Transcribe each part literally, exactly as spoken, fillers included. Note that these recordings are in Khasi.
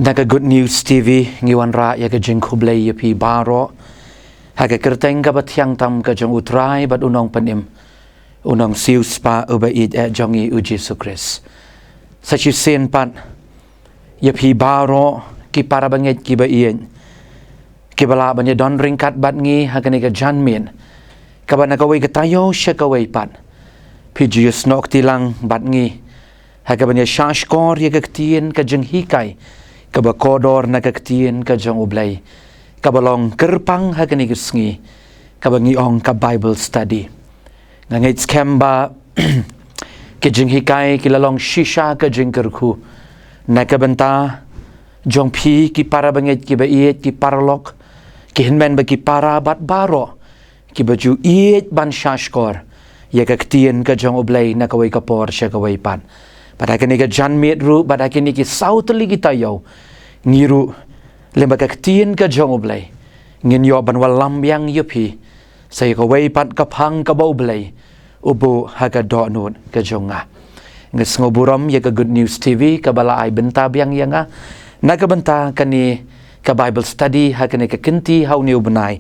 Na ka Good News T V ngi wanrah ïa ka jingkhublei ïa phi baroh ha ka kyrteng kaba thiang tam ka jong U Trai bad U Nongpynim, U Nongsiew Spah uba ïeit eh jong ngi U Jisu Khrist. Sa shisien pat ïa phi baroh ki para bangeit kiba ïeit, kiba lah ban ïadon ryngkat bad ngi ha kane ka janmiet kaba na kawei ka taïew sha kawei pat phi ju ïasnoh kti lang bad ngi ha kaban ïa shahshkor ïa ka ktien ka jinghikai kaba kordor na ka ktien ka jong U Blei, kaba long kyrpang ha kane ka sngi kaba ngi ong ka Bible study. Nga ngeit skhem ba ki jinghikai ki la long shisha ka jingkyrkhu na ka bynta jong phi ki para bangeit kiba ïeit, ki paralok, ki hynmen bad ki para bad baroh kiba ju ïeit ban shahshkor ïa ka ktien ka jong U Blei na kawei ka por sha kawei pat. Bad ha kane ka janmiet ruh bad ha kine ki saw tylli ki taïew, ngi ruh lyngba ka ktien ka jong U Blei ngin ïoh ban wallam biang ïa phi sa ïa kawei pat ka phang kaba U Blei u buh ha ka dohnud ka jong nga. Nga sngewburom ïa ka Good News T V kaba la ai bynta biang ïa nga na ka bynta kane ka Bible study ha kane ka kynti ha une u bnai,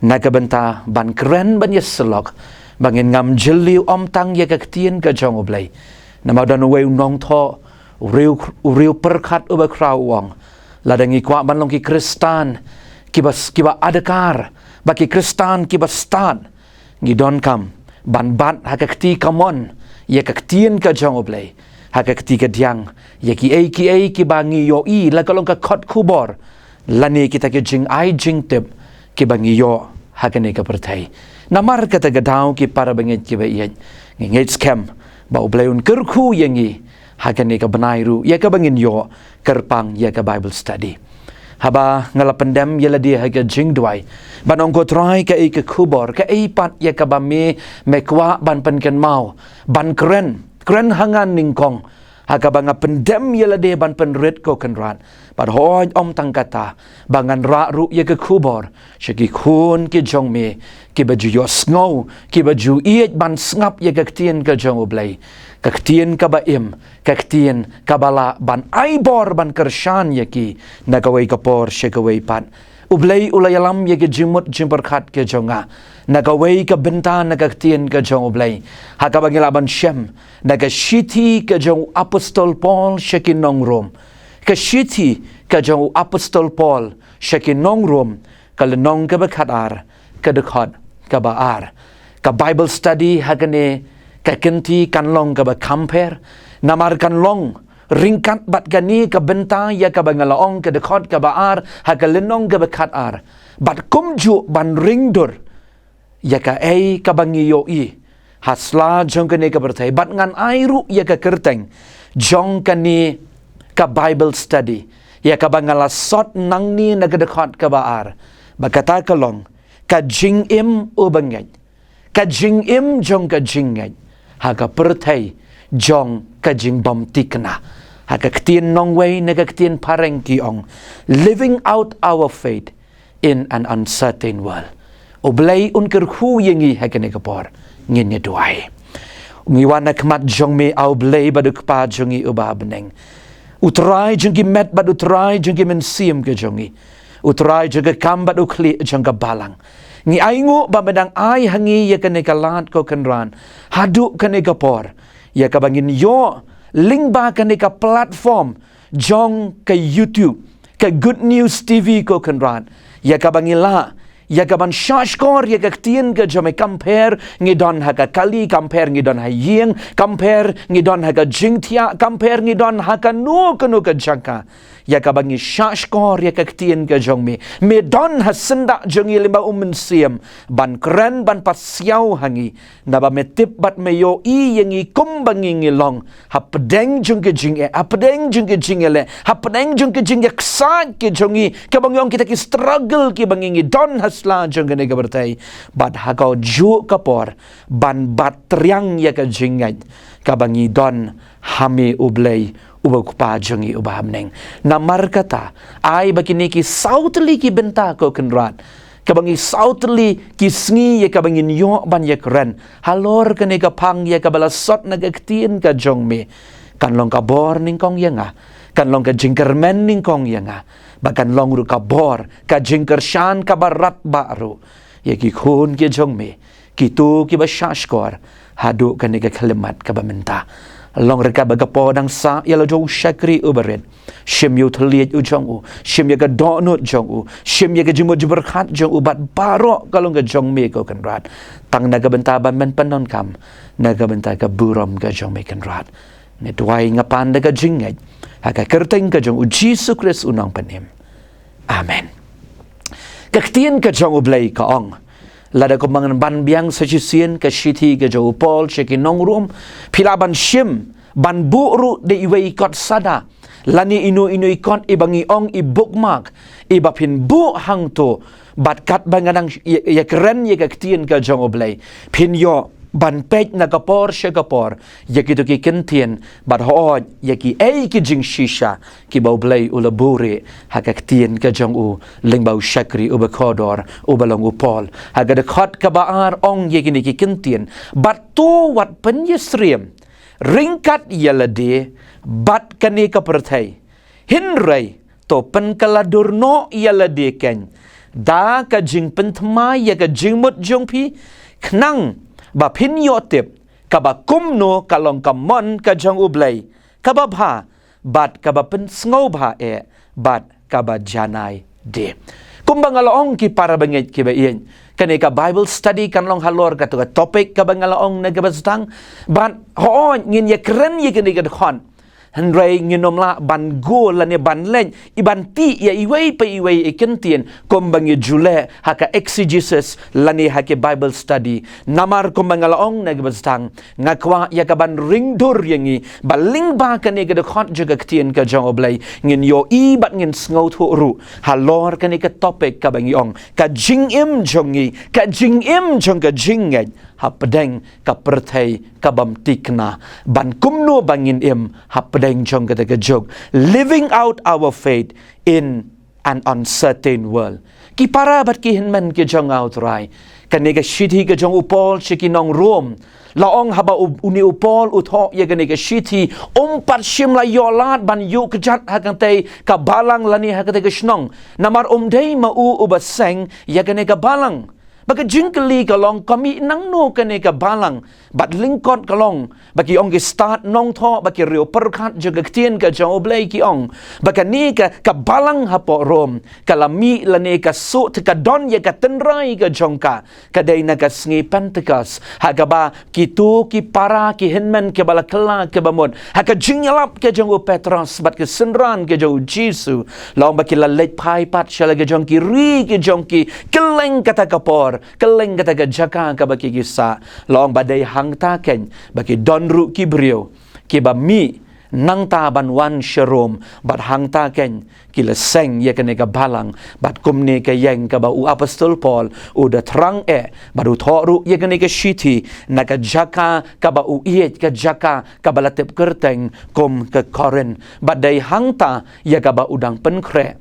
na ka bynta ban kren ban ïasyllok ba ngin ngam jylliew ym tang ïa ka ktien ka jong U Blei. Namar don uwei u nongthoh, u riew, u riew pyrkhat uba khraw u ong, lada ngi kwah ban long ki Khristan kiba, kiba adkar, ba ki Khristan kiba stad, ngi donkam ban bat ha ka kti kamon ïa ka ktien ka jong U Blei, ha ka kti kadiang ïa kiei kiei kiba ngi ïohi la ka long ka khot khubor lane kita ki jingai jingtip kiba ngi ïoh ha kane ka pyrthei. Namar kata ka daw ki para bangeit kiba ïeit, ngi ngeit skhem ba U Blei un kyrkhu ïa ngi ha kane ka bnai ruh ïa kaba ngin ïoh kyrpang ïa ka Bible study. Haba nga la pyndem ïa lade ha ka jingduwai ban ong, ko Trai, kaei ka khubor, kaei pat ïa kaba me, me kwah ban pynkynmaw, ban kren, kren ha nga nyngkong ha kaba nga pyndem ïa lade ban pynrit, ko Kynrad. Bad hooid, ym tang kata, ba ngan rah ruh ïa ka khubor sha ki khun ki jong me kiba ju ïohsngew, kiba ju ïeit ban sngap ïa ka ktien ka jong U Blei, ka ktien kaba im, ka ktien kaba lah ban ai bor ban kyrshan ïa ki na kawei ka por sha kawei pat. U Blei u la ïalam ïa ki jingmut jingpyrkhat ki jong nga na kawei ka bynta na ka ktien ka jong U Blei, ha kaba ngi lah ban shem na ka shithi ka jong u Apostol Paul sha ki nong Rom. Ka shithi ka jong u Apostol Paul sha ki nong Rom, ka lynnong kaba khatar, ka dkhot kaba ar. Ka Bible study ha kane ka kynti kan long kaba kham pher, namar kan long ryngkat bad kane ka bynta ïa kaba nga la ong, ka dkhot kaba ar ha ka lynnong kaba khatar. Bad kumjuh ban ring dur ïa kaei kaba ngi ïohi ha sla jong kane ka pyrthei, bad ngan ai ruh ïa ka kyrteng jong kane ka Bible study ïa kaba nga la sot nangne na ka dkhot kaba ar, ba kata ka long ka jingim uba ngeit, ka jingim jong ka jingngeit ha ka pyrthei jong ka jingbymthikna. Ha ka ktien nongwei ne ka ktien phareng ki ong, living out our faith in an uncertain world. U Blei un kyrkhu ïa ngi ha kane ka por. Ngin ïa duwai. Ngi wan ha khmat jong me, A U Blei bad U Kpa jong ngi uba ha bneng, U Trai jong ki met bad U Trai jong ki mynsiem ki jong ngi, U Trai jong ka kam bad u khlieh jong ka balang. Ngi ainguh ba me dang ai ha ngi ïa kane ka lad, ko Kynrad, haduh kane ka por, ïa kaba ngin ïoh lyngba kane ka platform jong ka YouTube, ka Good News T V, ko Kynrad, ïa kaba ngi lah ïa kaban shahshkor ïa ka ktien ka jong me. Kam pher ngi don ha ka kali, kam pher ngi don ha ïing, kam pher ngi don ha ka jingthiah, kam pher ngi don ha kano kano ka jaka, ïa kaba ngi shahshkor ïa ka ktien ka jong me. Me don ha syndah jong ngi lyngba U Mynsiem ban kren, ban pasiaw ha ngi, naba me tip bad me ïohi ïa ngi kumba ngi ngi long, hapdeng jong ka jingeh, hapdeng jong ka jingeh leh, hapdeng jong ka jingeh ksaid ki jong ngi, kaba ngi ong kita ki struggle kiba ngi ngi don ha sla jong kane ka pyrthei. Bad ha kajuh ka por ban bat triang ïa ka jingngeit kaba ngi don ha me, U Blei uba U Kpa jong ngi uba ha bneng. Namar kata, ai ba kine ki saw tylli ki bynta, ko Kynrad, kaba ngi saw tylli ki sngi ïa kaba ngin ïoh ban ïa kren halor kane ka phang ïa kaba la sot na ka ktien ka jong me, kan long ka bor nyngkong ïa nga, kan long ka jingkyrmen nyngkong ïa nga, ba kan long ruh ka bor, ka jingkyrshan kaba radbah ruh ïa ki khun ki jong me, kito kiba shahshkor haduh kane ka khyllipmat kaba mynta. Long ruh kaba ka por dang sah ïa la jong u shakri uba rit, shim ïa u thylliej u jong u, shim ïa ka dohnud jong u, shim ïa ka jingmut jingpyrkhat jong u, bad baroh ka long ka jong me ko Kynrad. Tang na ka bynta ba men pyndonkam, na ka bynta ka burom ka jong me Kynrad. Nga duwai, nga pan da ka jingngeit ha ka kyrteng ka jong u Jisu Khrist u Nongpynim. Amen. Ka ktien ka jong u Blei ka ong, lada kumba ngan ban biang sa shisien ka shithi ka jong u Paul sha ki nong Rom, phi lah ban shim, ban buh ruh da iwei i kot sada, lane ino ino i kot iba ngi ong i bookmark, iba phin buh hangto, bad katba nga nang ïa, ïa kren ïa ka ktien ka jong u Blei, phin ïoh ban peit na ka por sha ka por ïa kito ki kyntien, bad hooid ïa kiei ki jingshisha kiba u Blei u la buhrieh ha ka ktien ka jong u lyngba u shakri uba kordor uba long u Paul. Ha ka dkhot kaba ar ong ïa kine ki kyntien, bad to wat pynïasyriem ryngkat ïa lade bad kane ka pyrthei, hynrei to pynkylla dur noh ïa lade keiñ da ka jingpynthymmai ïa ka jingmut jong phi, khnang ba phin ïoh tip kaba kumno ka long ka mon ka jong u Blei, kaba bha, bad kaba pynsngewbha eh, bad kaba janai de. Kumba nga la ong, ki para bangeit kiba ïeit, kane ka Bible study kan long halor kato ka topic kaba nga la ong na kaba sdang, bad hooid ngin ïa kren ïa kane ka dkhot, hynrei ngin ym lah ban go lane ban leit i ban tih ïa iwei pa iwei i kyntien kumba ngi ju leh ha ka exegesis lane ha ki Bible study. Namar kumba nga la ong na kaba sdang, nga kwah ïa ka ban ring dur ïa ngi ba lyngba kane ka dkhot jong ka ktien ka jong u Blei, ngin ïohi bad ngin sngewthuh ruh halor kane ka topic kaba ngi ong, ka jingim jong ngi, ka jingim jong ka jingngeit hapdeng ka pyrthei ka bym thikna, ban kumno ba ngin im hapdeng jong kata ka juk, living out our faith in an uncertain world. Ki para bad ki hynmen ki jong nga, U Trai, kane ka shithi ka jong u Paul sha ki nong Rom, la ong haba u, une u Paul u thoh ïa kane ka shithi, um pat shym la ïoh lad ban ïuh kjat ha katei ka balang lane ha katei ka shnong, namar um dei ma u uba seng ïa kane ka balang. Ba ka jingkylli ka long, ka mih nangno kane ka balang? Bad lyngkot ka long ba ki ong ki stad nongthoh, ba ki riewpyrkhat jong ka ktien ka jong u Blei ki ong ba kane ka, ka balang hapoh Rom ka la mih lane ka suk te ka don ïa ka tynrai ka jong ka, ka dei na ka sngi Pentekost, ha kaba kito ki para ki hynmen kiba la kylla kiba mut ha ka jingïalap ka jong u Petros bad ka synran ka jong u Jisu, la ong ba ki la leit phai pat sha la ka jong ki ri ka jong ki kylleng kata ka por, kylleng kata ka jaka kaba ki, ki sah. La ong ba dei hangta keiñ ba ki don ruh ki briew kiba mih nangta ban wan sha Rom, bad hangta keiñ ki la seng ïa kane ka balang. Bad kumne ka ïeng kaba u apostol Paul u da thrang eh bad u thoh ruh ïa kane ka shithi na ka jaka kaba u ïeit, ka jaka kaba la tip kyrteng kum ka Korinth. Bad dei hangta ïa kaba u dang pynkhreh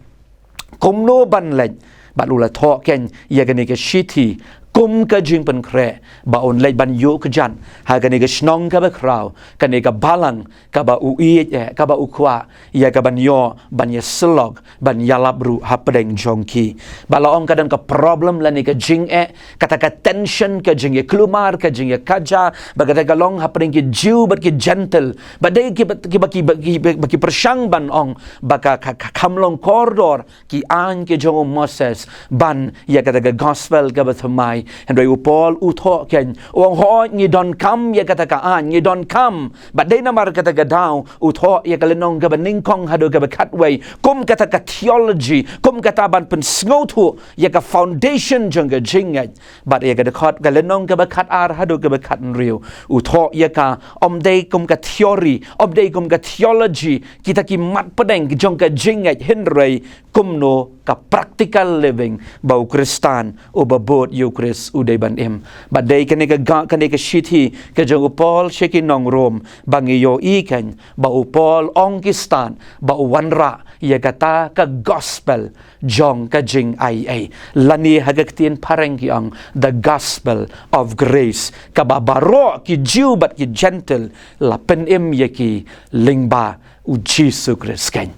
kumno ban leit, bad u la thoh keiñ ïa kane ka shithi kum ka jingpynkhreh ba un leit ban ïuh kjat ha kane ka shnong kaba khraw, kane ka balang kaba u ïeit eh, kaba u kwah ïa ka ban ïoh ban ïasyllok, ban ïalap ruh hapdeng jong ki. Ba la ong ka don ka problem lane ka jingeh, kata ka tension, ka jingïakulmar, ka jingïakajia, ba kata ka long hapdeng ki Jiw bad ki Jentil. Ba dei kiba, kiba, kiba, kiba, ba ki pyrshang ban ong ba ka, ka, ka kham long kordor ki aiñ ki jong u Moses ban ïa kata ka gospel kaba thymmai. Hynrei u Paul u thoh keiñ, u ong hooid ngi donkam ïa kata ka aiñ, ngi donkam. Bad dei namar kata ka daw u thoh ïa ka lynnong kaba nyngkong haduh kaba khatwei kum kata ka theology, kum kata ban pynsngewthuh ïa ka foundation jong ka jingngeit. Bad ïa ka dkhot, ka lynnong kaba khatar haduh kaba khathynriew, u thoh ïa ka, ym dei kum ka theory, ym dei kum ka theology, kita ki mat pdeng jong ka jingngeit, hynrei kumno ka practical living ba u Khristan uba bud ïa u Khrist u dei ban im. Bad dei kane ka, ka, kane ka shithi ka jong u Paul sha ki nong Rom ba ngi ïohi keiñ ba u Paul ong ki stad ba u wanrah ïa kata ka gospel jong ka jingaiei, lane ha ka ktien phareng ki ong the gospel of grace, kaba baroh ki Jiw bad ki Jentil la pynim ïa ki lyngba U Jisu Khrist keiñ.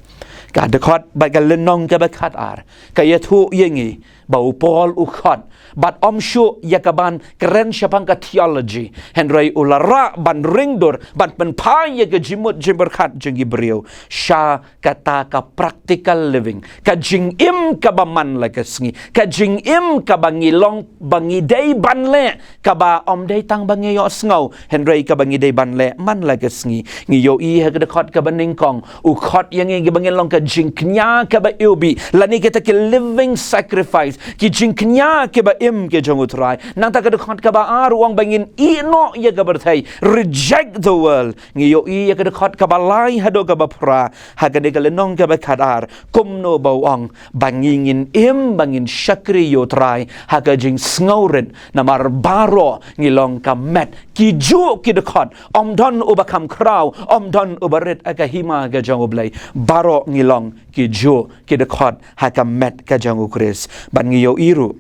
Ka dkhot bad ka lynnong kaba khatar ka ïathuh ïa ngi ba u Paul u khot bad ym shuh ïa kaban kren shaphang ka theology, hynrei u la rah ban ringdur ban pynphai ïa ka jingmut jingpyrkhat jong ki briew sha kata ka practical living, ka jingim kaba man la ka sngi, ka jingim kaba ngi long ba ngi dei ban leh, kaba ym dei tang ba ngi ïohsngew, hynrei kaba ngi dei ban leh man la ka sngi. Ngi ïohi ha ka dkhot kaba nyngkong u khot ïa ngi ba ngin long ka jingkñia kaba iwbih, lane kita ki living sacrifice, ki jingkñia kiba im ki jong u Trai. Nangta ka dkhot kaba ar u ong ba ngin ïeh noh ïa ka pyrthei, reject the world. Ngi ïohi ha ka dkhot kaba lai haduh kaba phra ha kane ka lynnong kaba khatar kumno ba u ong ba ngi ngin im, ba ngin shakri ïa u Trai ha ka jingsngewrit, namar baroh ngi long ka met. Kijuh ki dkhot, ym don uba kham khraw, ym don uba rit ha ka hima ka jong u Blei. Baroh ngi long kijuh ki dkhot ha ka met ka jong u Khrist. Bad ngi ïohi ruh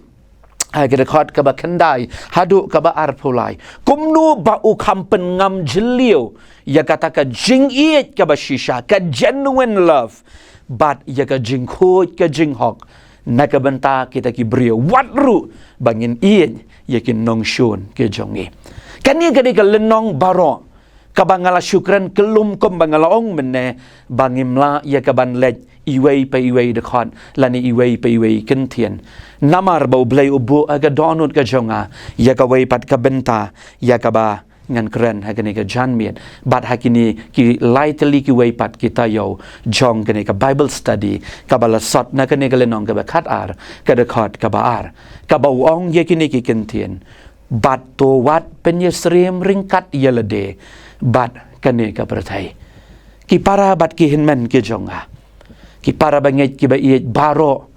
ha ka dkhot kaba khyndai haduh kaba arphew lai kumno ba u kham pynngam jylliew ïa kata ka jingïeit kaba shisha, ka genuine love, bad ïa ka jingkhuid ka jinghok na ka bynta kita ki briew, wat ruh ba ngin ïeit ïa ki nongshun ki jong ngi. Kane ka dei ka lynnong baroh kaba nga la shu kren kyllum kumba nga la ong mynne, ba ngim lah ïa kaban leit iwei pa iwei dkhot lane iwei pa iwei kyntien, namar ba u Blei u buh ha ka dohnud ka jong nga ïa kawei pat ka bynta ïa kaba ngan kren ha kane ka janmiet bad ha kine ki lai tylli kiwei pat ki taïew jong kane ka Bible study kaba la sot na kane ka lynnong kaba khatar, ka dkhot kaba ar, kaba u ong ïa kine ki kyntien: Bad to wat pynïasyriem ryngkat ïa lade bad kane ka pyrthei. Ki para bad ki hynmen ki jong nga, ki para bangeit kiba ïeit baroh,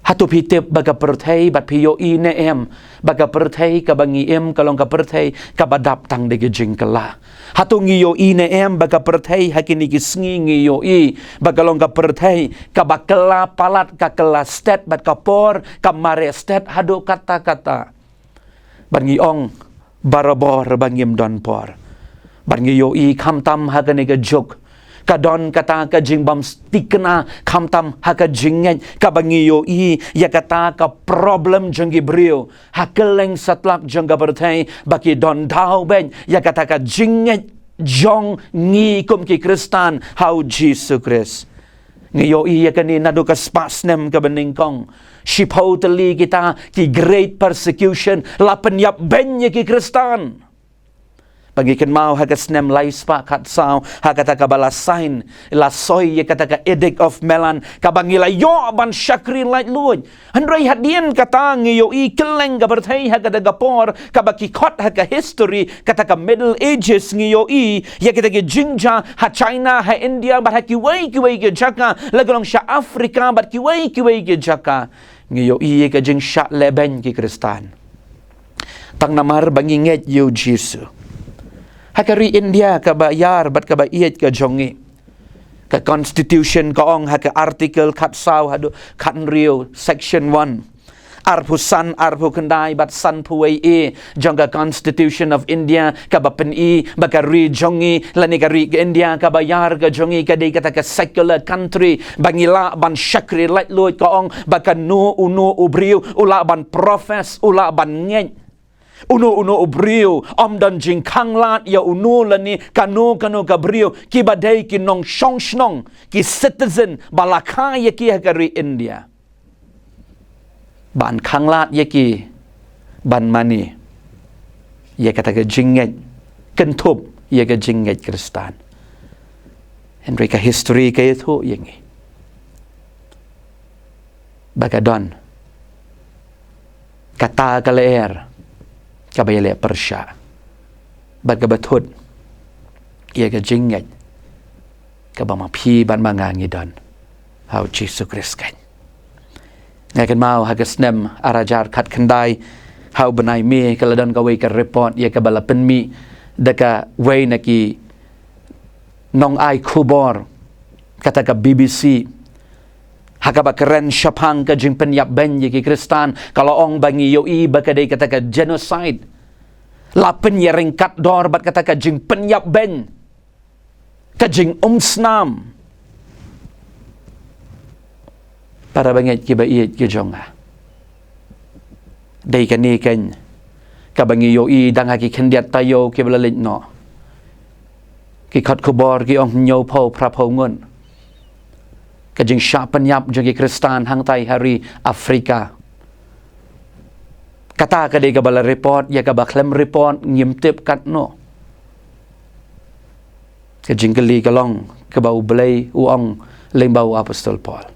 hato phi tip ba ka pyrthei, bad phi ïohi ne em ba ka pyrthei kaba ngi im ka long ka pyrthei kaba dap tang da ki jingkylla? Hato ngi ïohi ne em ba ka pyrthei ha kine ki sngi ngi ïohi ba ka long ka pyrthei kaba kylla palat, ka kylla stet bad ka por ka mareh stet haduh katta katta? Bad ngi ong barabor ba ngim don por. Bad ngi ïohi khamtam ha kane ka juk ka don kata ka jingbymthikna khamtam ha ka jingngeit, kaba ngi ïohi ïa kata ka problem jong ki briew ha kylleng satlak jong ka pyrthei, ba ki don daw beit ïa kata ka jingngeit jong ngi kum ki Khristan ha u Jisu Khrist. Ngi ïohi ïa kane naduh ka spah snem kaba nyngkong. Shiphew tylli kita ki great persecution la pynïap beiñ ïa ki Khristan. Ba ngi kynmaw ha ka snem lai spah khatsaw ha kata kaba la sign, la soi ïa kata ka Edict of Milan, kaba ngi la ïoh ban shakri laitluid. Hynrei hadien kata ngi ïohi kylleng ka pyrthei ha kata ka por kaba ki khot ha ka history kata ka Middle Ages, ngi ïohi ïa kita ki jingjia ha China, ha India bad ha kiwei kiwei ki jaka, la ka long sha Africa bad kiwei kiwei ki jaka. Ngi ïohi ïa ka jingshah lehbeiñ ki Khristan tang namar ba ngi ngeit ïa u Jisu. Ha ka ri India kaba ïar bad kaba ïeit ka jong ngi, ka Constitution ka ong ha ka Article khatsaw haduh khathynriew, Section one, arphew san, arphew khyndai bad sanphew wei A jong ka Constitution of India, kaba pyni ba ka ri jong ngi lane ka ri ka India kaba ïar ka jong ngi ka dei kata ka secular country, ba ngi lah ban shakri laitluid. Ka ong ba kano uno u briew u lah ban profess, u lah ban ngeit. Uno uno u briew, ym don jingkhanglad ïa uno lane kano kano ka briew, kiba dei ki nongshong shnong, ki citizen ba la kha ïa ki ha ka ri India, ban khanglad ïa ki ban mane ïa kata ka jingngeit, kynthup ïa ka jingngeit Khristan. Hynrei ka history ka ïathuh ïa ngi ba ka don kata ka lyer kaba ïaleh pyrshah bad kaba thut ïa ka jingngeit kaba ma phi bad ma nga ngi don ha u Jisu Khrist keiñ. Nga kynmaw ha ka snem ar hajar khatkhyndai, ha u bnai May, ka la don kawei ka report ïa kaba la pynmih da kawei na ki nongai khubor, kata ka B B C, ha kaba kren shaphang ka jingpynïap beiñ ïa ki Khristan. Ka la ong ba ngi ïohi ba ka dei kata ka genocide. La pynïaryngkat dor bad kata ka jingpynïap beiñ Ka jingumsnam. Para bangeit kiba ïeit ki jong nga, dei kane keiñ kaba ngi ïohi dang ha ki khyndiat taïew kiba la leit noh. Ki khot khubor ki ong hynñiewphew phraphew ngut ka jingshah pynïap jong ki Khristan hangtai ha ri Afrika. Kata ka dei kaba la report, ïa kaba khlem report ngim tip katno. Ka jingkylli ka long kaba U Blei u ong lyngba u apostol Paul,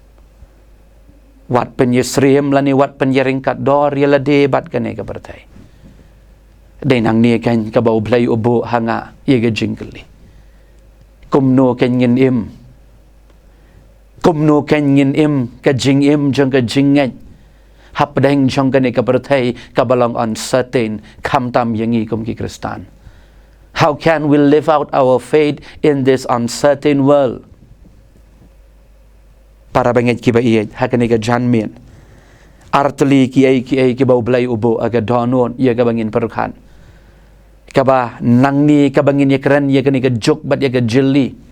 wat pynïasyriem lane wat pynïaryngkat dor ïa lade bad kane ka pyrthei. Dei nangne keiñ kaba U Blei u buh ha nga ïa ka jingkylli. Kumno keiñ ngin im? Kumno keiñ ngin im ka jingim jong ka jingngeit hapdeng jong kane ka pyrthei kaba long uncertain, khamtam ïa ngi kum ki Khristan? How can we live out our faith in this uncertain world? Para bangeit kiba ïeit, ha kane ka janmiet, artylli kiei kiei kiba U Blei u buh ha ka dohnud ïa kaba ngin pyrkhat. Kaba nangne kaba ngin ïakren ïa kane ka juk bad ïa ka jylli,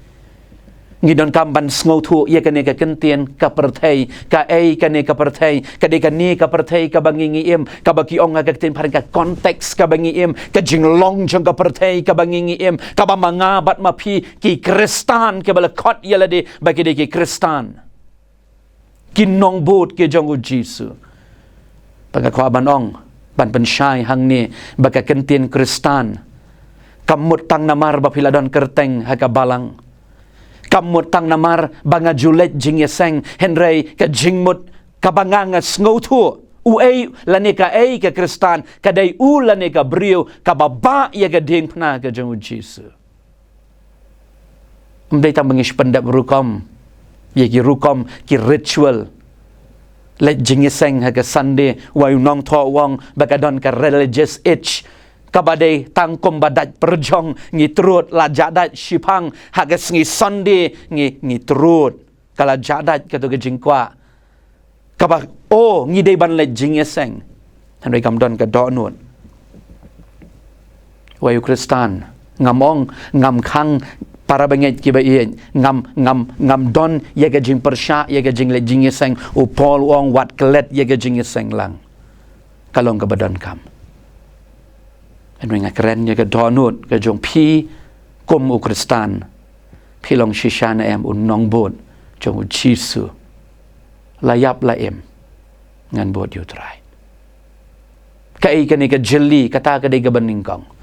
ngi donkam ban sngewthuh ïa kane ka kyntien ka pyrthei. Kaei kane ka pyrthei? Ka dei kane ka pyrthei kaba ngi ngi im, kaba ki ong ha ka ktien phareng ka context kaba ngi im, ka jinglong jong ka pyrthei kaba ngi ngi im, kaba ma nga bad ma phi ki Khristan kiba la khot ïa lade ba ki dei ki Khristan, ki nongbud ki jong U Jisu. Ba nga kwah ban ong, ban pynshai hangne ba ka kyntien Khristan kam mut tang namar ba phi la don kyrteng ha ka balang. Kam mut tang namar ba nga ju leit jingïaseng, hynrei ka jingmut kaba nga nga sngewthuh, uei lane kaei ka Khristan? Ka dei u lane ka briew kaba bah ïa ka diengphna ka jong U Jisu. Ym dei tang ba ngi shu pyndep rukom ïa ki rukom, ki ritual, leit jingïaseng ha ka Sunday, wei u nongthoh u ong ba ka don ka religious age, kaba dei tang kumba dait pyrjong, ngi trud, la jah dait shiphang, ha ka sngi Sunday ngi, ngi trud. Ka la jah dait kato ka jingkwah kaba, oh, ngi dei ban leit jingïaseng. Hynrei kam don ka dohnud. Wei u Khristan, ngam ong, ngam khang, para bangeit kiba ïeit, ngam, ngam, ngam don ïa ka jingpyrshah ïa ka jingleit jingïaseng. U Paul u ong wat klet ïa ka jingïaseng lang. Ka long kaba donkam. Hynrei nga kren ïa ka dohnud ka jong phi kum u Khristan. Phi long shisha ne em u nongbud jong U Jisu? La ïap la im, ngan bud ïa U Trai. Kaei kane ka jylli? Kata ka dei kaba nyngkong.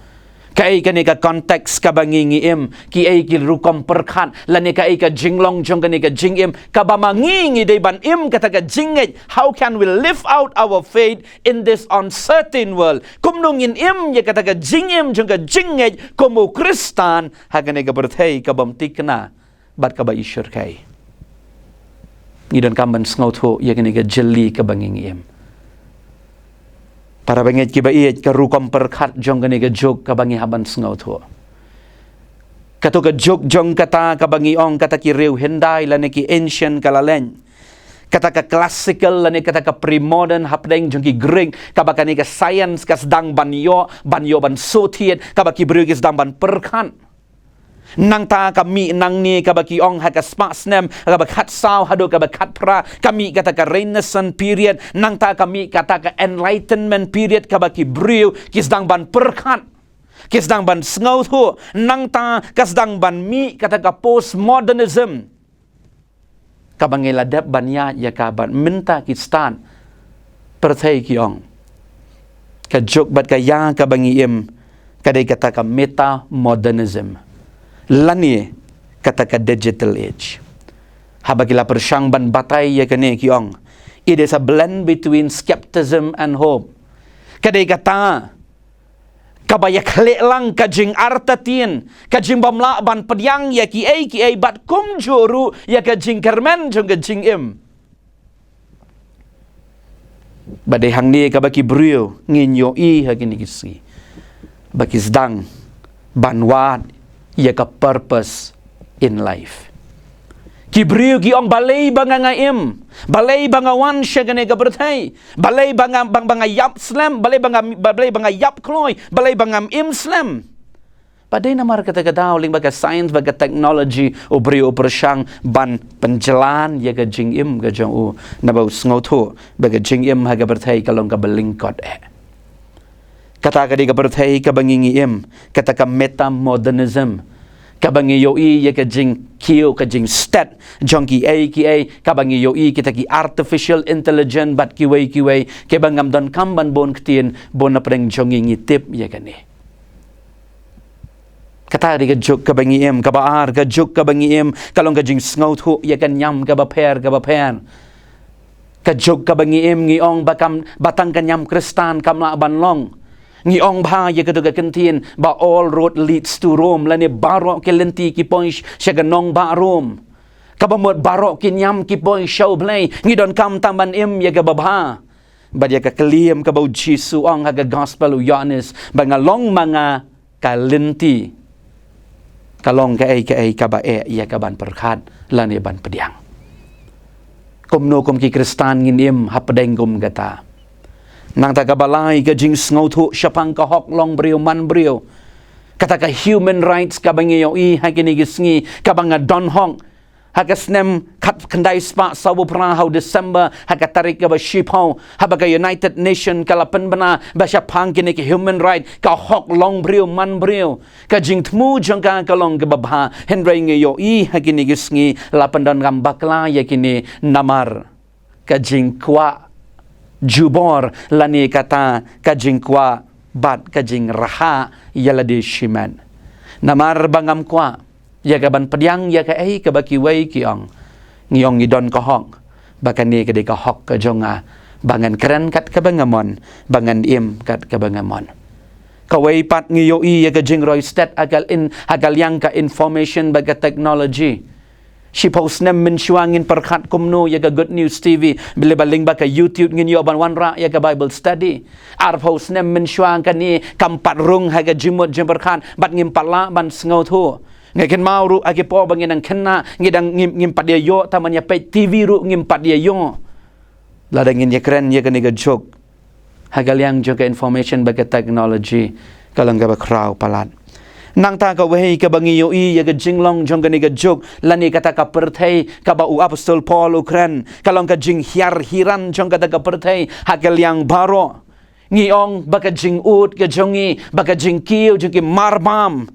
Kaei kane ka context kaba ngi ngi im? Kiei ki rukom pyrkhat lane kaei ka jinglong jong kane ka jingim kaba ma ngi ngi dei ban im kata ka jingngeit? How can we live out our faith in this uncertain world? Kumno ngin im ïa kata ka jingim jong ka jingngeit kum u Khristan ha kane ka pyrthei ka bym thikna bad kaba ishyrkhei? Ngi donkam ban sngewthuh ïa kane ka jylli kaba ngi ngi im. Para bangeit kiba ïeit, ka rukom pyrkhat jong kane ka juk kaba ngi hap ban sngewthuh. Kato ka juk jong kata kaba ngi ong kata ki riew hyndai lane ki ancient ka la leit. Kata ka classical lane kata ka pre-modern hapdeng jong ki Greek, kaba kane ka science ka sdang ban ïoh, ban ïoh ban shu thied, kaba ki briew ki sdang ban pyrkhat. Nangta ka mih nangne kaba ki ong ha ka spah snem kaba khatsaw haduh kaba khatphra, ka mih kata ka Renaissance period, nangta ka mih kata ka Enlightenment period kaba ki briew ki sdang ban pyrkhat, ki sdang ban sngewthuh, nangta ka sdang ban mih kata ka postmodernism. Kaba ngi la dep ban ïaid ïa ka bad mynta ki stad pyrthei ki ong ka juk bad ka ïa kaba ngi im ka dei kata ka meta modernism lane kata ka digital age. Haba ki la pyrshang ban batai ïa kane ki ong, it is a blend between skepticism and hope. Ka dei kata kaba ïa khleh lang ka jingartatien, ka jingbymlah ban pdiang ïa kiei kiei bad kumjuh ruh ïa ka jingkyrmen jong ka jingim. Ba dei hangne kaba ki briew ngin ïohi ha kine ki sngi ba ki sdang ban wad ïa ka purpose in life. Ki briew ki ong, balei ba nga nga im, balei ba nga wan sha kane ka pyrthei, balei ba nga, ba, ba nga ïap slem, balei ba nga, balei ba nga ïap kloi, balei ba ngam im slem. Pat dei namar kata ka daw lyngba ka science bad ka technology u briew u pyrshang ban pynjlan ïa ka jingim ka jong u, naba u sngewthuh ba ka jingim ha ka pyrthei ka long kaba lyngkot eh. Kata ka dei ka pyrthei kaba ngi ngi im, kata ka metamodernism, kaba ngi ïohi ïa ka jingkiew, ka jingstet jong kiei kiei, kaba ngi ïohi kita ki artificial intelligence bad kiwei kiwei, kiba ngam donkam ban bun ktien, bun na pdeng jong ngi ngi tip ïa kane. Kata ka dei ka juk kaba ngi im. Kaba ar, ka juk kaba ngi im ka long ka jingsngewthuh ïa ka niam kaba pher kaba pher. Ka juk kaba ngi im, ngi ong ba kam, ba tang ka niam Khristan kam lah ban long. Ngi ong bha ïa katu ka kyntien ba all road leads to Rome, lane baroh ki lynti ki poi sha ka nongbah Rome. Kaba mut baroh ki niam ki poi sha U Blei, ngi donkam tang ban im ïa kaba bha. Bad ïa ka klim kaba u Jisu ong ha ka gospel u Ïoannis ba nga long ma nga ka lynti, ka long kaei kaei kaba eh ïa ka ban pyrkhat lane ban pdiang. Kumno kum ki Khristan ngin im hapdeng kum kata? Nangta kaba lai, ka jingsngewthuh shaphang ka hok long briew man briew, kata ka human rights kaba ngi ïohi ha kine ki sngi, kaba nga don hok. Ha ka snem khatkhyndai spah sawphew phra ha u December, ha ka tarik kaba shiphew, haba ka United Nation ka la pynbna ba shaphang kine ki human right, ka hok long briew man briew, ka jingthmu jong ka ka long kaba bha. Hynrei ngi ïohi ha kine ki sngi la pyndonkam bakla ïa kine namar ka jingkwah jubor lane kata ka jingkwah bad ka jingrhah ïa lade shimet. Namar ba ngam kwah ïa ka ban pdiang ïa kaei kaba kiwei ki ong, ngi ong ngi don ka hok, ba kane ka dei ka hok ka jong nga, ba ngan kren kat kaba nga mon, ba ngan im kat kaba nga mon. Kawei pat, ngi ïohi ïa ka jingroi stet ha ka in, ha ka liang ka information bad ka technology. Shiphew snem mynshuwa ngin pyrkhat kumno ïa ka Good News T V, bad lyngba ka YouTube ngin ïoh ban wanrah ïa ka Bible study. Arphew snem mynshuwa kane kam pat rung ha ka jingmut jingpyrkhat bad ngim pat lah ban sngewthuh. Nga kynmaw ruh ha ki por ba ngi dang khynnah, ngi dang ngim, ngim pat ïoh, tang ban ïa peit T V ruh ngim pat ïoh. Lada ngin ïakren ïa kane ka juk ha ka liang jong ka information bad ka technology, ka long kaba khraw palat. Nangta kawei kaba ngi ïohi ïa ka jinglong jong kane ka juk lane kata ka pyrthei kaba u apostol Paul u kren, ka long ka jinghiar hiran jong kata ka pyrthei ha ka liang baroh. Ngi ong ba ka jingud ka jong ngi, ba ka jingkiew jong ki marbam.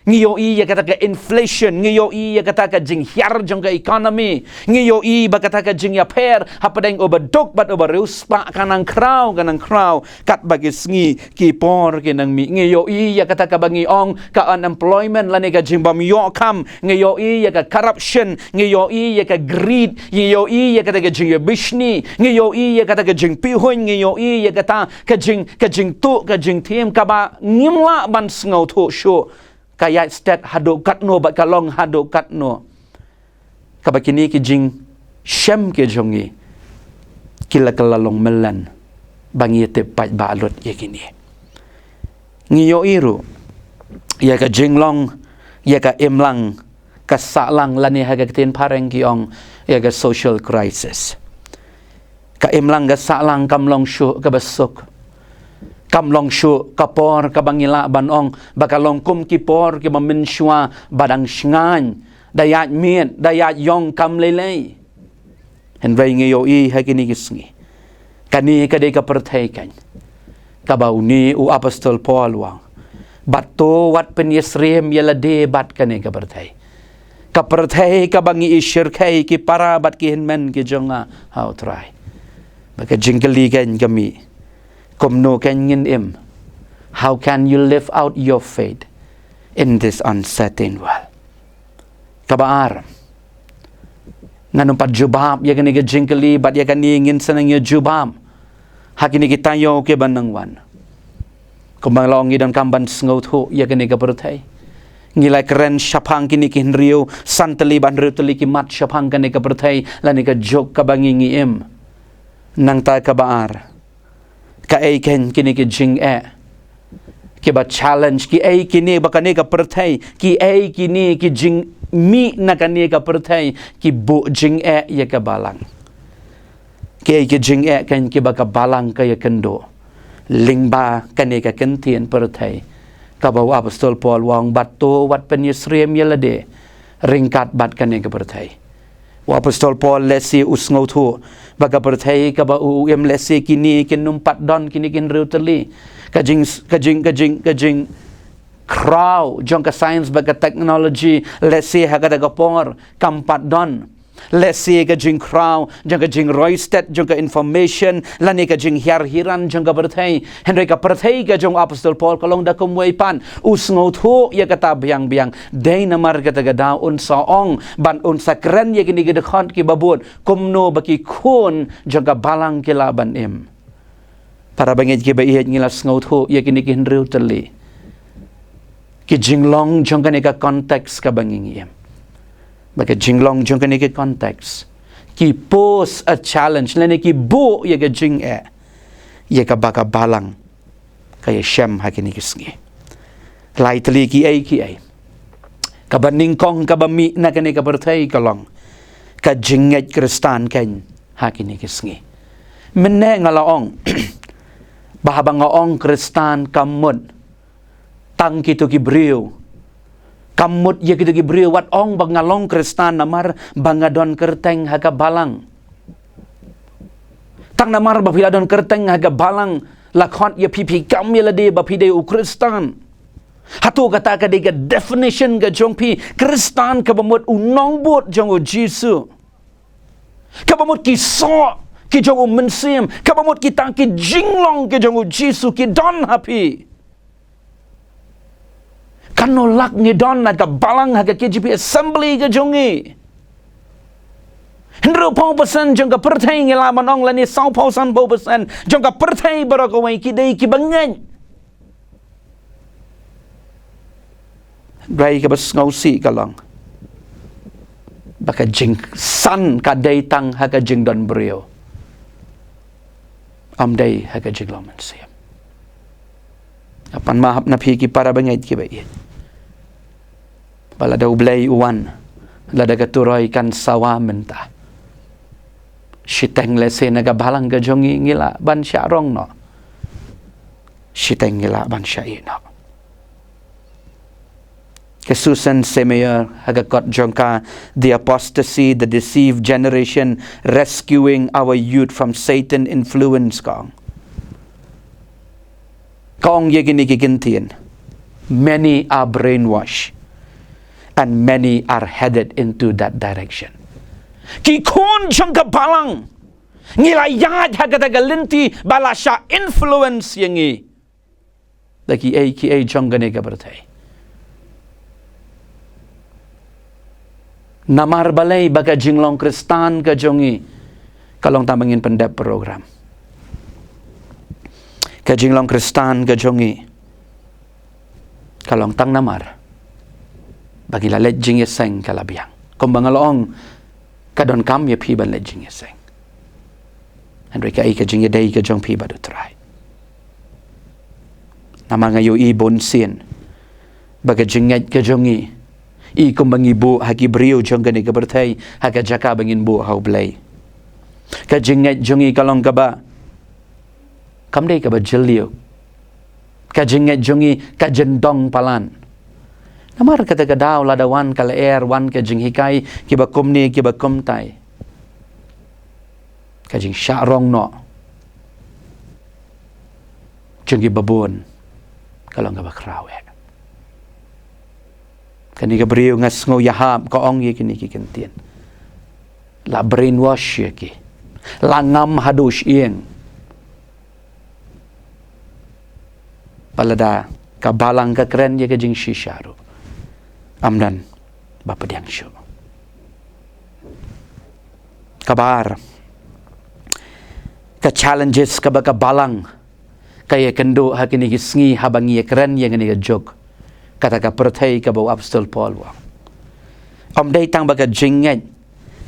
Ngi ïohi ïa kata ka inflation, ngi ïohi ïa kata ka jinghiar jong ka economy, ngi ïohi ba kata ka jingïapher hapdeng u baduk bad u bariewspah ka nang khraw, ka nang khraw katba ki sngi ki por ki nang mih. Ngi ïohi ïa kata kaba ngi ong ka unemployment lane ka jingbym ïoh kam, ngi ïohi ïa ka corruption, ngi ïohi ïa ka greed, ngi ïohi ïa kata ka jingïabishni, ngi ïohi ïa kata ka jingpihuiñ, ngi ïohi ïa kata ka jing, ka jingtuh, ka jingthiem kaba ngim lah ban sngewthuh shuh. Ka ïaid stet haduh katno bad ka long haduh katno, kaba kine ki jingshem ki jong ngi ki la kylla long mlien ba ngi tip paidbah lut ïa kine. Ngi ïohi ruh ïa ka jinglong, ïa ka imlang, ka sahlang lane ha ka ktien phareng ki ong ïa ka social crisis. Ka imlang ka sahlang kam long shuh kaba suk. Kam long shuh ka por kaba ngi lah ban ong ba ka long kum ki por kiba mynshuwa ba dang shngaiñ, da ïaid miet, da ïaid ïong kam lei lei. Hynrei ngi ïohi ha kine ki sngi, kane ka dei ka pyrthei kan kaba une u apostol Paul u ong, bad to wat pynïasyriem ïa lade bad kane ka pyrthei. Ka pyrthei kaba ngi ïashyrkhei, ki para bad ki hynmen ki jong nga ha U Trai. Ba ka jingkylli kan ka mih, kumno kan ngin im? How can you live out your faith in this uncertain world? Kaba ar, ngan ym pat jubab ïa kane ka jingkylli, bad ïa kane ngin sa nang ïa jubab ha kine ki taïew kiba nang wan. Kumba la ong, ngi donkam ban sngewthuh ïa kane ka pyrthei. Ngi la kren shaphang kine ki hynriew san tylli bad hynriew tylli ki mat shaphang kane ka pyrthei lane ka juk kaba ngi ngi im. Nangta kaba ar, kaei kan kine ki jingeh kiba challenge, kiei kine ba kane ka pyrthei, kiei kine ki jingmih na kane ka pyrthei ki buh jingeh ïa ka balang? Kiei ki jingeh kan kiba ka balang ka ïakynduh lyngba kane ka kyntien pyrthei Tangba u Apostol Paul u ong, bad to wat pynïasyriem ïa lade ryngkat bad kane ka pyrthei. U Apostol Paul lehse u sngewthuh ba ka pyrthei kaba u im lehse kine kin ym pat don kine ki hynriew tylli. Ka jing, ka jing, ka jing, ka jingkhraw jong ka science bad ka technology lehse ha kata ka por kam pat don. Lehse ka jingkhraw jong ka jingroi stet jong ka information lane ka jinghiar hiran jong ka pyrthei. Hynrei ka pyrthei ka jong u Apostol Paul ka long da kumwei pat. U sngewthuh ïa kata biang biang. Dei namar kata ka daw un sa ong bad un sa kren ïa kine ki dkhot kiba bud, kumno ba ki khun jong ka balang ki lah ban im. Para bangeit kiba ïeit, ngi la sngewthuh ïa kine ki hynriew tylli. Ki jinglong jong kane ka context kaba ngi ngi im. Ba ka jinglong jong kane ka context ki pose a challenge lane ki buh ïa ka jingeh ïa kaba ka balang ka ïashem ha kine ki sngi. Lai tylli kiei kiei. Kaba nyngkong kaba mih na kane ka pyrthei ka long ka jingngeit Khristan kein ha kine ki sngi. Mynne nga la ong ba haba nga ong Khristan kam mut tang kito ki briew. Kam mut ïa kito ki briew wat ong ba nga long Khristan namar ba nga don kyrteng ha ka balang. Tang namar ba phi la don kyrteng ha ka balang la khot ïa phi, phi kam ïa lade ba phi dei u Khristan. Hato kata ka dei ka definition ka jong phi Khristan, kaba mut u nongbud jong u Jisu? Kaba mut ki soh ki jong u Mynsiem, kaba mut kita ki jinglong ki jong u Jisu ki don ha phi? Katno lak ngi don na ka balang ha ka K J P Assembly ka jong ngi? Hynriewphew percent jong ka pyrthei ngi lah ban ong lane sawphew sanphew percent jong ka pyrthei baroh kawei ki dei kiba ngeit. Hynrei kaba sngewsih ka long ba ka jingsan ka dei tang ha ka jingdon briew, ym dei ha ka jinglong mynsiem. Nga pan mahap na phi ki para bangeit kiba ïeit, ba lada U Blei u wan, lada ka turoi kan sawa mynta, shiteng lehse na ka balang ka jong ngi ngi lah ban shah rong noh, shiteng ngi lah ban shah ïeh noh. Ka Susan Smeyer ha ka kot jong ka The Apostasy, The Deceived Generation, Rescuing Our Youth from Satan Influence, ka ong. Ka ong ïa kine ki kyntien: many are brainwashed and many are headed into that direction. Ki khun jong ka balang, ngi la ïaid ha kata ka lynti ba la shah influence ïa ngi da kiei kiei jong kane ka pyrthei. Namar balei? Ba ka jinglong Khristan ka jong ngi ka long tang ba ngin pyndep program. Ka jinglong Khristan ka jong ngi ka long tang namar ba ngi la leit jingïaseng ka la biang. Kumba nga la ong, ka donkam ïa phi ban leit jingïaseng. Hynrei kaei ka jingïadei ka jong phi bad U Trai? Namar nga ïohi bunsien ba ka jingngeit ka jong ngi, i kumba ngi buh ha ki briew jong kane ka pyrthei ha ka jaka ba ngin buh ha U Blei. Ka jingngeit jong ngi ka long kaba, kam dei kaba jylliew. Ka jingngeit jong ngi ka jyndong palat. Namar kata ka daw lada wan ka lyer, wan ka jinghikai kiba kumne kiba kumtai, ka jingshah rong noh jong kiba bun ka long kaba khraw eh. Kane ka briew nga sngew ïahap ka ong ïa kine ki kyntien. La brainwash ïa ki, la ngam haduh shyieng. Ba lada ka balang ka kren ïa ka jingshisha ruh, ym don ba pdiang shuh. Kaba ar, ka challenges kaba ka balang ka ïakynduh ha kine ki sngi haba ngi ïakren ïa kane ka juk, kata ka pyrthei kaba u Apostol Paul u ong. Ym dei tang ba ka jingngeit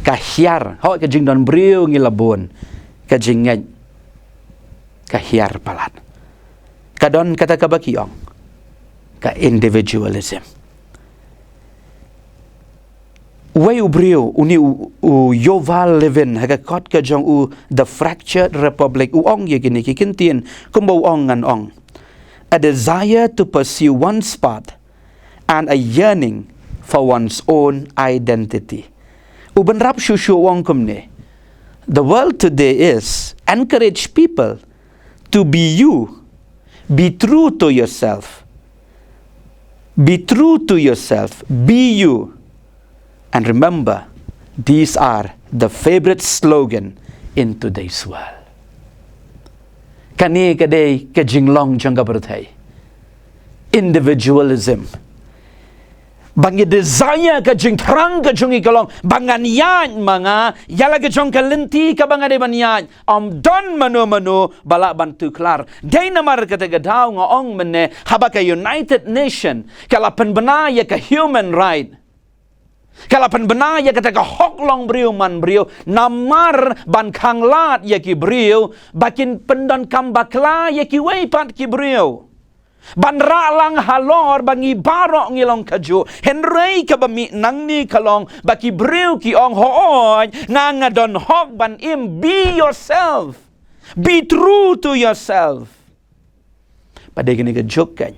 ka hiar, hooid ka jingdon briew ngi la bun, ka jingngeit ka hiar palat. Ka don kata kaba ki ong ka individualism. Uwei u briew, une u, u Yuval Levin, ha ka kot ka jong u The Fractured Republic, u ong ïa kine ki kyntien, kumba u ong ngan ong: a desire to pursue one's path, and a yearning for one's own identity. U Bynrap shuh shuh u ong kumne, the world today is encourage people to be you, be true to yourself. Be true to yourself, be you. And remember, these are the favorite slogan in today's world. Kane ka dei ka jinglong jong ka pyrthei. Individualism. Ba ngi desire ka jingthrang ka jong ngi ka long ba ngan ïaid ma nga ïa la ka jong ka lynti kaba nga dei ban ïaid. Ym don mano mano ba lah ban tuklar. Dei namar kata ka daw nga ong mynne, haba ka United Nation ka la pynbna ïa ka human right, ka la pynbna ïa kata ka hok long briew man briew namar ban khanglad ïa ki briew ba kin pyndonkam bakla ïa kiwei pat ki briew. Ban rah lang halor ba ngi baroh ngi long kajuh. Hynrei kaba mih nangne ka long ba ki briew ki ong, hooid, nga nga don hok ban im. Be yourself. Be true to yourself. Ba dei kane ka juk kan,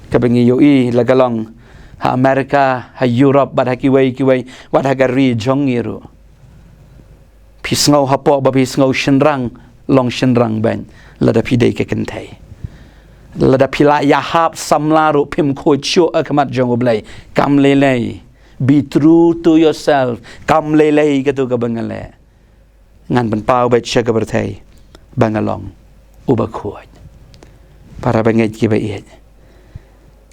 kaba ngi ïohi la ka long ha America, ha Europe, bad ha kiwei kiwei, bad ha ka ri jong ngi ruh. Phi sngew hapoh ba phi sngew shynrang, long shynrang ban, lada phi dei ka kynthei. Lada phi la ïahap samla ruh phim khuid shuh ha khmat jong U Blei. Kam lei lei. Be true to yourself. Kam lei lei katu kaba nga leh. Ngan pynpaw beit sha ka pyrthei ba nga long uba khuid. Para bangeit kiba ïeit,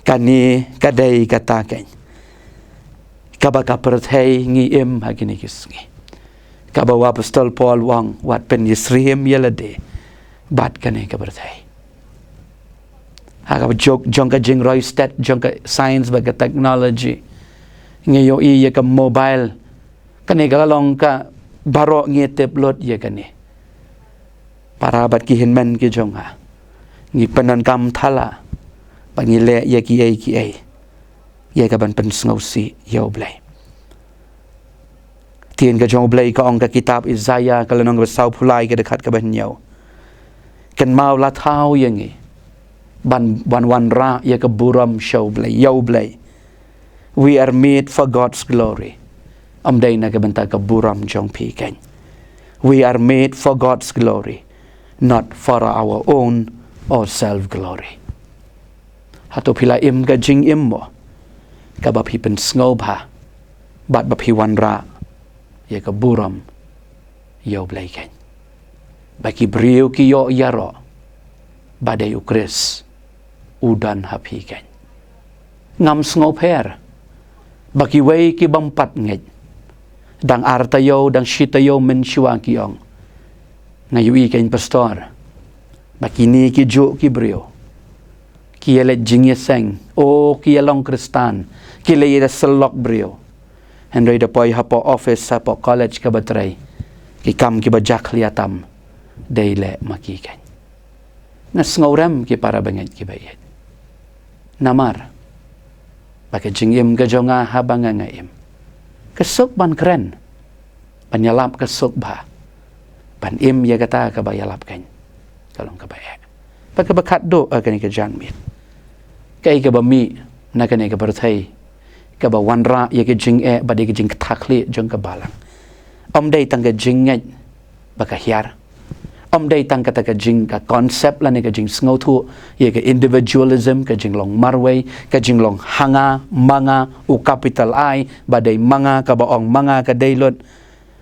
kane ka dei kata kan kaba ka pyrthei ngi im ha kine ki sngi. Kaba u Apostol Paul u ong, wat pynïasyriem ïa lade bad kane ka pyrthei. Ha kaba juk jong ka jingroi stet jong ka science bad ka technology, ngi ïohi ïa ka mobile. Kane ka la long ka baroh ngi tip lut ïa kane. Para bad ki hynmen ki jong nga, ngi pyndonkam thala ba ngi leh ïa kiei kiei ïa ka ban pynsngewsih ïa U Blei. Ktien ka jong U Blei ka ong, ka kitab Isaiah ka lynnong kaba sawphew lai, ka dkhot kaba hynñiew, kynmaw la thaw ïa ngi ban, ban wanrah ïa ka burom sha U Blei, ïa U Blei. We are made for God's glory. Ym dei na ka bynta ka burom jong phi kan. We are made for God's glory, not for our own or self glory. Hato phi la im ka jingim mo kaba phi pynsngewbha bad ba phi wanrah ïa ka burom ïa U Blei kan, ba ki briew ki ïoh ïaroh ba dei U Khrist u don ha phi kan? Ngam sngewpher ba kiwei ki bym pat ngeit, dang ar taïew, dang shi taïew mynshuwa ki ong, nga ïohi kan pastor, ba kine ki juh ki briew ki ïaleit jingïaseng, o ki ïalong Khristan, ki la ïasyllok briew. Hynrei da poi hapoh office, hapoh college kaba trei, ki kam kiba jakhlia tam dei leh ma ki kan. Nga sngewrem ki para bangeit kiba ïeit. Namar ba ka jingim ka jong nga, haba nga nga im, ka suk ban kren, ban ïalap ka suk bha, ban im ïa kata kaba ïalap kan, ka long kaba eh. Ba kaba khatduh ha kane ka janmiet, kaei kaba mih na kane ka pyrthei kaba wanrah ïa ka jingeh bad ïa ka jingkthah khlieh jong ka balang? Ym dei tang ka jingngeit ba ka hiar. Ym dei tang kata ka jing, ka concept lane ka jingsngewthuh ïa ka individualism, ka jinglong marwei, ka jinglong ha nga, ma nga, u capital I, ba dei ma nga kaba ong ma nga ka dei lut.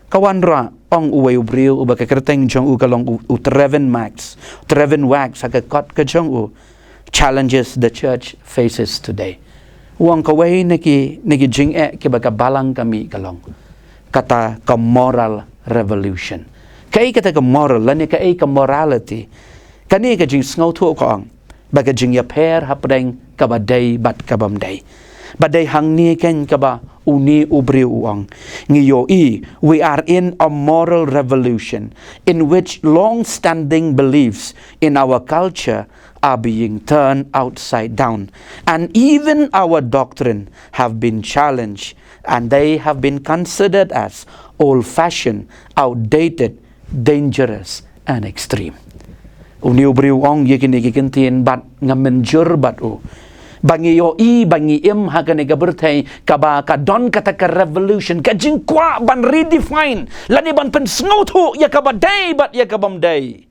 Ka wanrah, ong uwei u briew uba ka kyrteng jong u ka long u, u Trevin Wax. Trevin Wax, ha ka kot ka jong u, challenges the church faces today. U ong kawei na ki, na ki jingeh kiba ka balang ka mih ka long kata ka moral revolution. Kaei kata ka moral lane kaei ka morality? Kane ka jingsngewthuh ka ong ba ka jingïapher hapdeng kaba dei bad kabym dei. Ba dei hangne kan kaba une u briew u ong, ngi ïohi, we are in a moral revolution in which long-standing beliefs in our culture are being turned upside down, and even our doctrine have been challenged, and they have been considered as old-fashioned, outdated, dangerous, and extreme. Une u briew u ong ïa kine ki kyntien bad nga mynjur bad u ba ngi ïohi ba ngi im ha kane ka pyrthei kaba ka don kata ka revolution, ka jingkwah ban redefine lane ban pynsngewthuh ïa kaba dei bad ïa ka bym dei.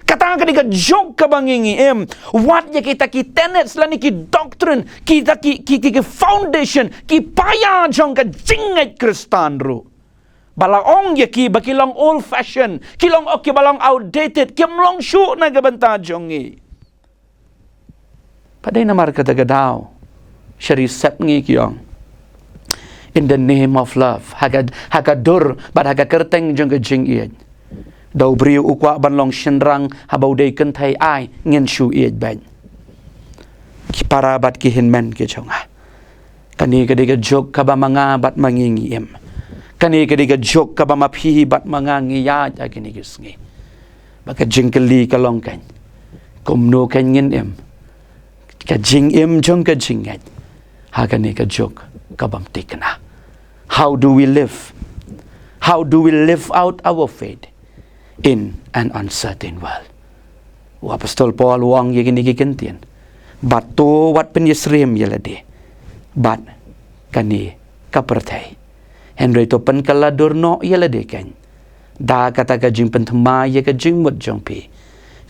Kata ka dei ka juk kaba ngi ngi im. Wat ïa kita ki tenets lane ki doctrine, kita ki ki ki, ki foundation, ki paia jong ka jingngeit Khristan ruh, ba la ong ïa ki ba ki long old fashion, ki long, oh, ki ba long outdated, kim long shuh na ka bynta jong ngi. Pat dei namar kata ka daw sha ri sep ngi ki ong, in the name of love, ha ka, ha ka dur bad ha ka kyrteng jong ka jingïeit. Da u briew u kwah ban long shynrang, haba u dei kynthei, ai, ngin shu ïeit bad. Ki para bad ki hynmen ki jong nga, kane ka dei ka juk kaba ma nga bad ma ngi ngi im. Kane ka dei ka juk kaba ma phi bad ma nga ngi ïaid ha kine ki sngi. Ba ka jingkylli ka long kan, kumno kan ngin im ka jingim jong ka jingngeit ha kane ka juk ka bym thikna? How do we live? How do we live out our faith in an uncertain world? U apostol Paul u ong ïa kine ki kyntien, bad to wat pynïasyriem ïa lade bad kane ka pyrthei, hynrei to pynkylla dur noh ïa lade kan da kata ka jingpynthikna ïa ka jingmut jong phi,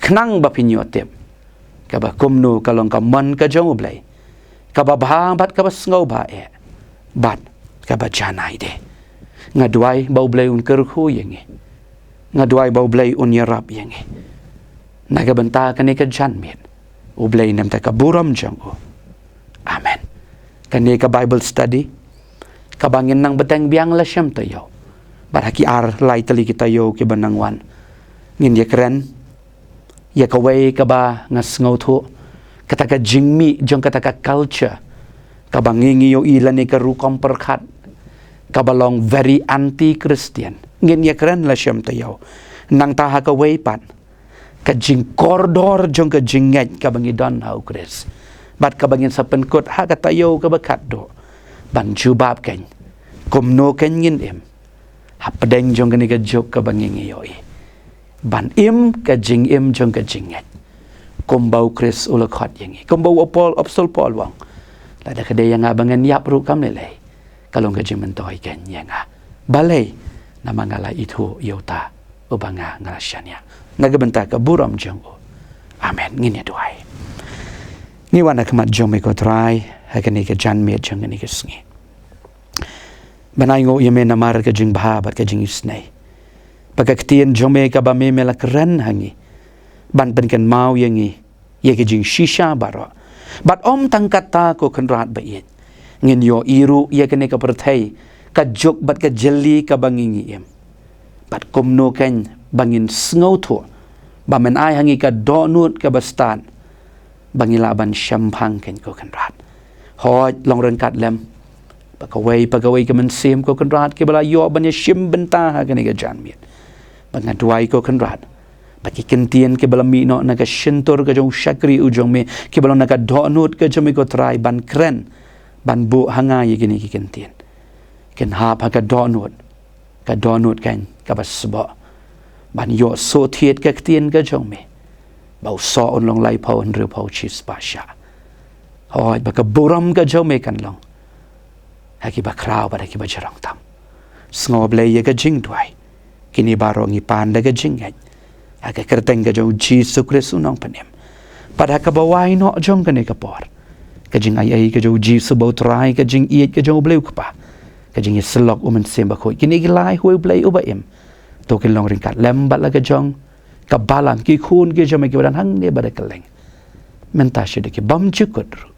khnang ba phin ïoh tip kaba kumno ka long ka mon ka jong U Blei, kaba bha bad kaba sngewbha eh bad kaba janai de. Nga duwai ba U Blei un kyrkhu ïa ngi. Nga duwai ba U Blei un ïarap ïa ngi na ka bynta kane ka janmiet. U Blei un ai ka burom jong u. Amen. Kane ka Bible study kaba ngin nang bteng biang la shem taïew, bad ha ki ar lai tylli ki taïew kiba nang wan, ngin ïakren ïa kawei kaba nga sngewthuh, kata ka jingmih jong kata ka culture kaba ngi ngi ïohi lane ka rukom pyrkhat kaba long very anti-Christian. Ngin ïakren la shem taïew. Nangta ha kawei pat, ka jingkordor jong ka jingngeit kaba ngi don ha U Khrist, bad kaba ngin sa pynkut ha ka taïew kaba khatduh ban jubab kan, kumno kan ngin im hapdeng jong kane ka juk kaba ngi ngi ïohi, ban im ka jingim jong ka jingngeit kumba U Khrist u la khot ïa ngi. Kumba u Paul, apostol Paul u ong, lada ka dei ïa nga ba ngan ïap ruh kam lei lei, ka long ka jingmyntoi kan ïa nga. Balei? Namar nga la ithuh ïa uta uba nga nga la shaniah. Na ka bynta ka burom jong u. Amen. Ngin ïa duwai. Ngi wan ha khmat jong me ko Trai ha kane ka janmiet jong kane ka sngi, ban ai nguh ïa me namar ka jingbha bad ka jingisynei, ba ka ktien jong me kaba me me la kren ha ngi ban pynkynmaw ïa ngi ïa ka jingshisha baroh. Bad ym tang kata ko Kynrad ba ïeit, ngin ïohi ruh ïa kane ka pyrthei, ka juk bad ka jylli kaba ngi ngi im, bad kumno kan ba ngin sngewthuh ba men ai ha ngi ka dohnud kaba stad ba ngi lah ban shemphang kan ko Kynrad. Hooid, long ryngkat lem bad kawei pa kawei ka mynsiem ko Kynrad kiba la ïoh ban ïashim bynta ha kane ka janmiet. Bad nga duwai ko Kynrad ba ki kyntien kiba la mih noh na ka shyntur ka jong u shakri u jong me, kiba long na ka dohnud ka jong me ko Trai ban kren, ban buh ha nga ïa kine ki kyntien, kin hap ha ka dohnud, ka dohnud kan kaba sboh, ban ïoh soh thied ka ktien ka jong me, ba u soh un long laiphew, hynriewphew, shispah shah. Hooid, ba ka burom ka jong me kan long ha kiba khraw bad ha kiba jrong tam. Sngewbha ïa ka jingduwai. Kine baroh ngi pan da ka jingngeit ha ka kyrteng ka jong U Jisu Khrist U Nongpynim. Bad ha kaba wai noh jong kane ka por, ka jingaiei ka jong U Jisu ba U Trai, ka jingïeit ka jong U Blei U Kpa, ka jingïasyllok U Mynsiem Bakhuid, kine ki lai ha U Blei uba im, to kin long ryngkat lem bad la ka jong ka balang, ki khun ki jong me kiba don hangne bad ha kylleng, mynta shaduh ki bymjukut ruh.